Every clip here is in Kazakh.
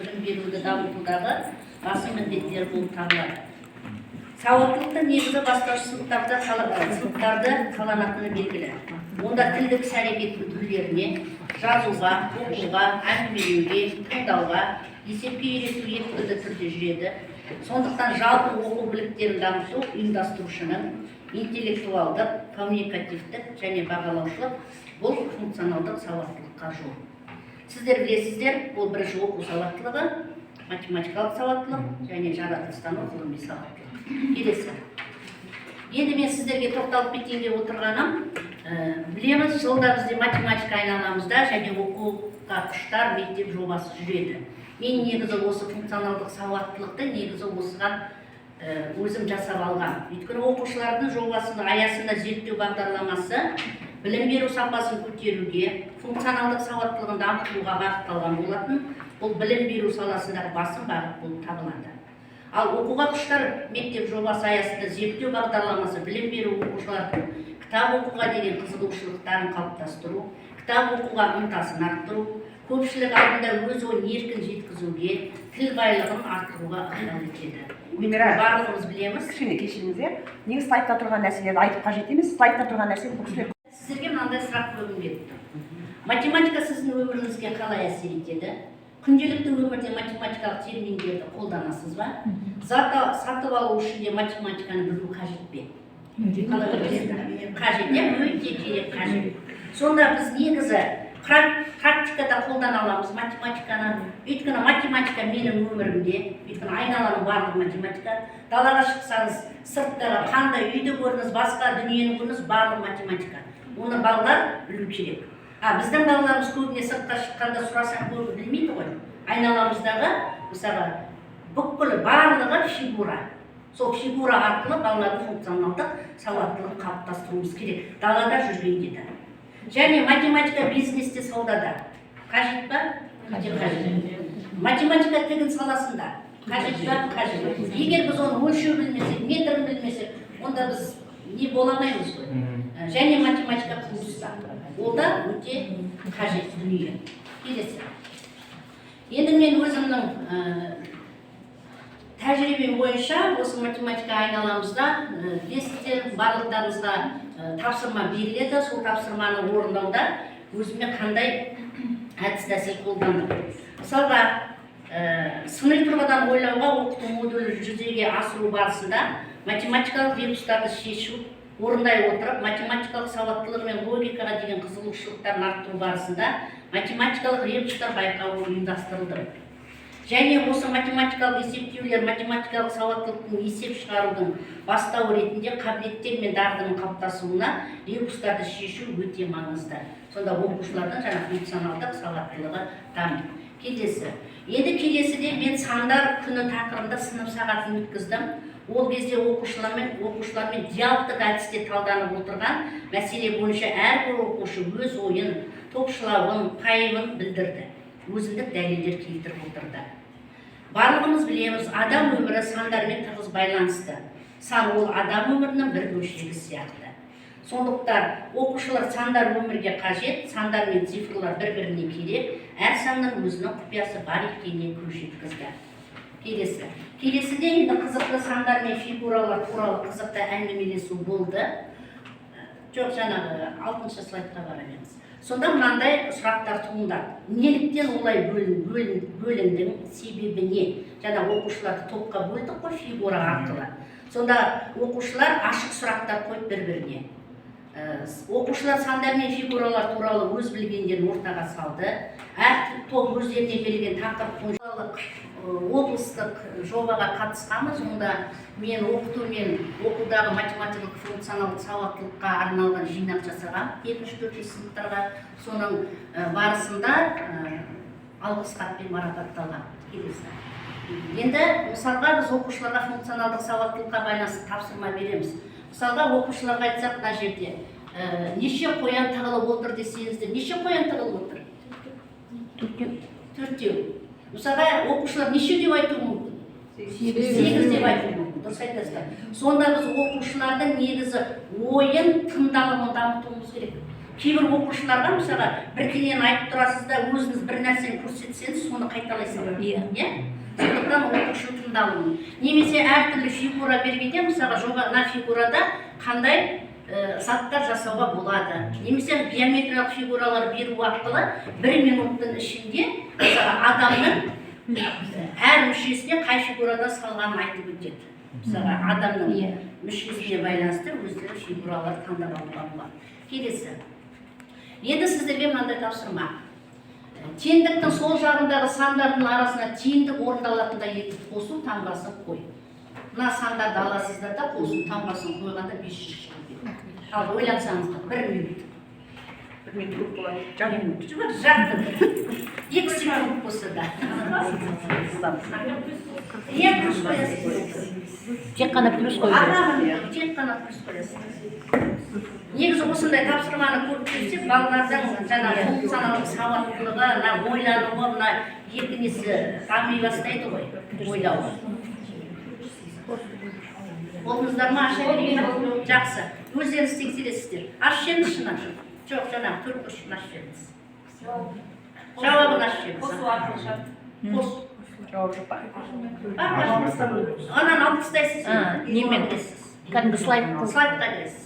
Білім беруді дамытудағы басым міндеттері болып табылады. Сауаттылықтың негізі бастауыш сыныптарда қаланатыны белгілі. Онда тілдік іс әрекеттің түрлеріне, жазуға, оқуға, әңгімелеуге, тыңдауға, есепке үйрету екпінді түрде жүреді. Сондықтан жалпы оқу біліктерін дамыту ұйымдастырушының интеллектуалдық, коммуникативтік және бағалаушылық, бұл функционалдық сауаттылыққа жол. Сіздер білесіздер, ол бірінші оқу сауаттылығы, математикалық сауаттылық және жаратылыстану ғылыми сауаттылық. Келесі. Енді мен сіздерге тоқталып кетейін деп отырғаным, білеміз, жылда бізде «Математика айналамызда» және «Оқуға құштар мектеп» жобасы жүреді. Мен негізі осы функционалдық сауаттылықты негізі осыған өзім жасап алғам. Өйткені оқушылардың жобасының аясында зерттеу бағдарламасы білім беру сапасын көтеруге, функционалдық сауаттылығын дамытуға бағытталған болатын. Бұл білім беру саласындағы басым бағыт болып табылады. Ал «Оқуға құштар мектеп» жобасы аясында зерттеу бағдарламасы білім беру оқушылардың кітап оқуға деген қызығушылықтарын қалыптастыру, кітап оқуға ынтасын арттыру, көпшілік алдында өз ойын еркін жеткізуге, тіл байлығын арттыруға ықпал етеді. Гүлмира. Барлығымыз білеміз. Кішкене кешіріңіз, иә, негізі слайдта тұрған нәрселерді айтып қажет емес. Слайдта тұрған нәрсе бұл кісілер Сіздерге мынандай сұрақ қойғым келіп тұр: математика сіздің өміріңізге қалай әсер етеді? Күнделікті өмірде математикалық терминдерді қолданасыз ба? Зат сатып алу үшін де математиканы білу қажет пе? Қалай ойлайсыздар? Қажет, иә, өте керек, қажет. Сонда біз негізі практикада қолдана аламыз математиканы, өйткені математика менің өмірімде, өйткені айналаның барлығы математика. Далаға шықсаңыз, сырттағы қандай үйді көріңіз, басқа дүниені көріңіз, барлығы математика. Оны балалар білу керек. А біздің балаларымыз көбіне сыртқа шыққанда сұрасаң, көбі білмейді ғой. Айналамыздағы, мысалға, бүкіл барлығы фигура. Сол фигура арқылы балалардың функционалдық сауаттылығын қалыптастыруымыз керек далада жүргенде де. Және математика бизнесте, саудада қажет па? Өте қажет. Математика тігін саласында қажет па? Қажет. Егер біз оны өлшеу білмесек, метрін білмесек, онда біз не бола алмаймыз ғой. Және математика құрылыста, ол да өте қажет дүние. Келесі. Енді мен өзімнің тәжірибем бойынша осы «Математика айналамызда», білесіздер, барлықтарыңызға тапсырма беріледі. Сол тапсырманы орындауда өзіме қандай әдіс тәсіл қолдандым? Мысалға, сыни тұрғыдан ойлауға оқыту модулін жүзеге асыру барысында математикалық ребустарды шешу, орындай отырып, математикалық сауаттылығы мен логикаға деген қызығушылықтарын арттыру барысында математикалық ребустар байқауы ұйымдастырылды. Және осы математикалық есептеулер математикалық сауаттылықтың есеп шығарудың бастауы ретінде қабілеттер мен дағдының қалыптасуына ребустарды шешу өте маңызды. Сонда оқушылардың жаңа функционалдық сауаттылығы дамиды. Келесі. Енді келесіде мен «Сандар күні» тақырыбында сынып сағатын өткіздім. Ол кезде оқушылармен диалогтық әдісте талданып отырған мәселе бойынша әрбір оқушы өз ойын, топшылауын, пайымын білдірді, өзіндік дәлелдер келтіріп отырды. Барлығымыз білеміз, адам өмірі сандармен тығыз байланысты. Сан ол адам өмірінің бір бөлшегі сияқты. Сондықтан оқушылар сандар өмірге қажет, сандар мен цифрлар бір біріне керек, әр санның өзінің құпиясы бар екеніне көз жеткізді. Келесі. Келесіде енді қызықты сандар мен фигуралар туралы қызықты әңгімелесу болды. Жоқ, жаңағы алтыншы слайдқа бара беріңіз. Сонда мынандай сұрақтар туындады: неліктен олай бөліндің, себебі не? Жаңа оқушыларды топқа бөлдік қой фигура арқылы. Сонда оқушылар ашық сұрақтар қойды бір біріне. Оқушылар сандар мен фигуралар туралы өз білгендерін ортаға салды. Әр топ өздеріне берілген тақырып бойынша облыстық жобаға қатысқанбыз. Онда мен оқыту мен оқудағы математикалық функционалдық сауаттылыққа арналған жинақ жасағам екінші, төртінші сыныптарға. Соның барысында алғыс хатпен марапатталған. Келесі. Енді, мысалға, біз оқушыларға функционалдық сауаттылыққа байланысты тапсырма береміз. Мысалға, оқушыларға айтсақ, мына жерде неше қоян тығылып отыр десеңіздер, неше қоян тығылып отыр? Төртеу. Төртеу. Мысалға, оқушылар неше деп айтуы мүмкін? Сегіз деп айтуы мүмкін, дұрыс айтасыздар. Сонда біз оқушылардың негізі ойын, тыңдалымын дамытуымыз керек. Кейбір оқушыларға, мысалға, бірдеңені айтып тұрасыз да, өзіңіз бір нәрсені көрсетсеңіз, соны қайталай салады. Иә, сондықтан оқушы тыңдалуын немесе әртүрлі фигура бергенде, мысалға, жоба, мына фигурада қандай заттар жасауға болады, немесе геометриялық фигуралар беру арқылы бір минуттың ішінде, мысалға, адамның әр мүшесіне қай фигурада салғанын айтып өтеді. Мысалға, адамның мүшесіне байланысты өздері фигуралар таңдап алуға болады. Келесі, енді сіздерге мынандай тапсырма: теңдіктің сол жағындағы сандардың арасына теңдік орындалатындай етіп қосу таңбасын қой. Мына сандарды аласыздар да, қосу таңбасын қойғанда 500 шығу керек. Ал ойлансаңыздар, бір минут. Бір минут көп болады, жарым минут. Жоқ, жарты, 2 секунд болса да. Жылдам. Иә, плюс қоясыз. Тек қана плюс қою керек. Тек қана плюс қоясыз. Негізі, осындай тапсырманы көп берсе, балалардың жаңағы функционалдық сауаттылығы, мына ойлануы, мына екі несі дами бастайды ғой, ойлауы. Болдыңыздар ма? Аша берейін ба? Жақсы, өздеріңіз тексересіздер. Ашып жіберіңізші мына. Жоқ, жаңағы төрт бұрышын ашып жіберіңіз, жауабын ашып жіберіңіз. Қосу арқылы шығады. Қос. Жауап жоқ па? Бар, бар. Ананы алып тастайсыз. А, немен? Кіресіз. Кәдімгі слайд. Слайдқа кіресіз.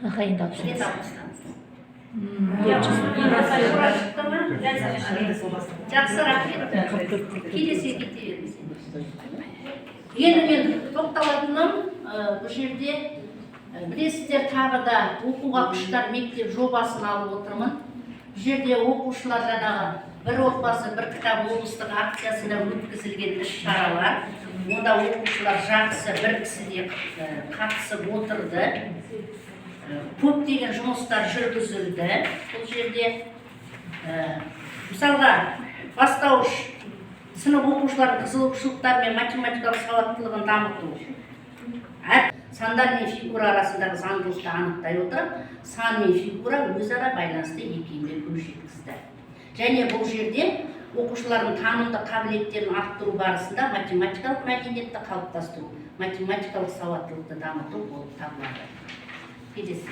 Аха, енді алып Енді тастаңыз. алып тастаңыз. Тура Шықты ма? Жақсы, рахмет. Келесіге кете беріңіз. Енді мен тоқталатыным, бұл жерде, білесіздер, тағы да «Оқуға құштар мектеп» жобасын алып отырмын. Бұл жерде оқушылар жаңағы «Бір отбасы – бір кітап» облыстық акциясында өткізілген іс шаралар. Онда оқушылар жақсы бір кісіде қатысып отырды. Көптеген жұмыстар жүргізілді бұл жерде. Мысалға, бастауыш сынып оқушыларының қызығушылықтары мен математикалық сауаттылығын дамыту, әр сандар мен фигура арасындағы заңдылықты анықтай отырып, сан мен фигура өзара байланысты екеніне көз жеткізді. Және бұл жерде оқушылардың танымдық қабілеттерін арттыру барысында математикалық мәдениетті қалыптастыру, математикалық сауаттылықты дамыту болып табылады. Келесі,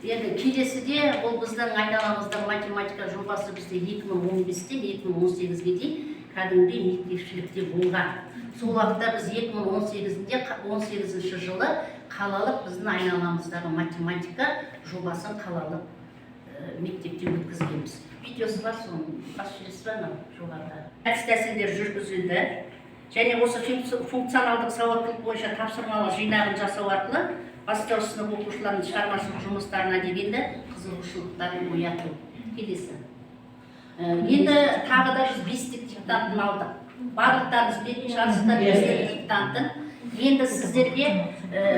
енді келесіде бұл біздің айналамызда математика жобасы бізде 2015-тен 2018-ге дейін кәдімгідей мектепшілікте болған. Сол уақытта біз 2018-де, 18 жылы қалалық біздің айналамыздағы математика жобасын қалалық мектепте өткізгенбіз. Видеосы бар, соның басып жібересіз ба, анау жоғарыда. Әдіс тәсілдер жүргізілді және осы функционалдық сауаттылық бойынша тапсырмалар жинағын жасау арқылы бастауыш сынып оқушыларының шығармашылық жұмыстарына дегенді қызығушылықтарын ояту. Келесі. Енді тағы да біз бестік диктантын алдық. Барлықтарыңыз білетін шығарсыздар бестік диктантын. Енді сіздерге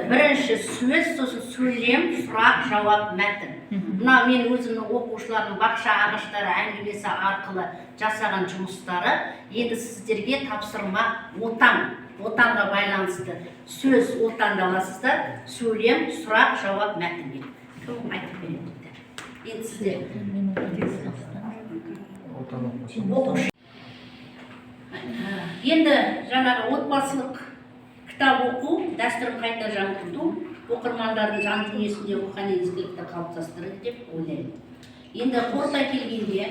бірінші сөз, сосын сөйлем, сұрақ, жауап, мәтін. Мына мен өзімнің оқушыларымның «Бақша ағаштары» әңгімесі арқылы жасаған жұмыстары. Енді сіздерге тапсырма: отан, отанға байланысты сөз, отанды аласыздар, сөйлем, сұрақ, жауап, мәтін керек. Кім айтып береді дейді? Енді сіздер оқушы. Енді жаңағы отбасылық кітап оқу дәстүрін қайта жаңғырту оқырмандардың жан дүниесінде рухани ізгілікті қалыптастырады деп ойлаймын. Енді қорыта келгенде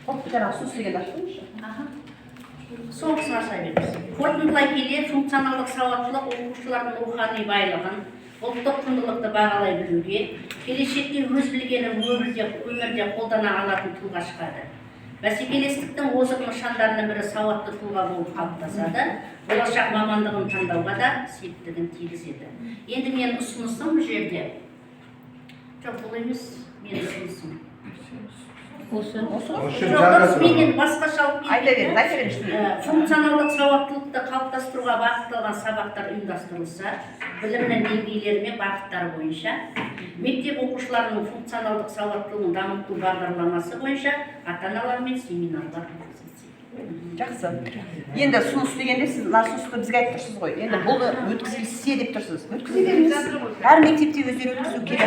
Жаңағы сөз дегенді ашып қойыңызшы. Аха. Соңғысын аша беріңіз. Қорытындылай келе, функционалдық сауаттылық оқушылардың рухани байлығын, ұлттық құндылықты бағалай білуге, келешекте өз білгенін өмірде қолдана алатын тұлға шығады. Бәсекелестіктің озық нышандарының бірі сауатты тұлға болып қалыптасады, болашақ мамандығын таңдауға да септігін тигізеді. Енді менің ұсынысым бұл жерде, жоқ, бұл емес менің ұсынысым. Осы. Осы ғой. Жоқ, дұрыс, мен енді басқаша алып Айта келдім. беріңіз, айта беріңіз. Функционалдық сауаттылықты қалыптастыруға бағытталған сабақтар ұйымдастырылса, білімнің деңгейлері мен бағыттары бойынша мектеп оқушыларының функционалдық сауаттылығын дамыту бағдарламасы бойынша ата аналармен семинарлар өткізілсе. Жақсы. Енді ұсыныс дегенде, сіз мына ұсынысты бізге айтып тұрсыз ғой. Енді бұл өткізілсе деп тұрсыз. Өткізе беріңіз. Әр мектепте өздері өткізу керек.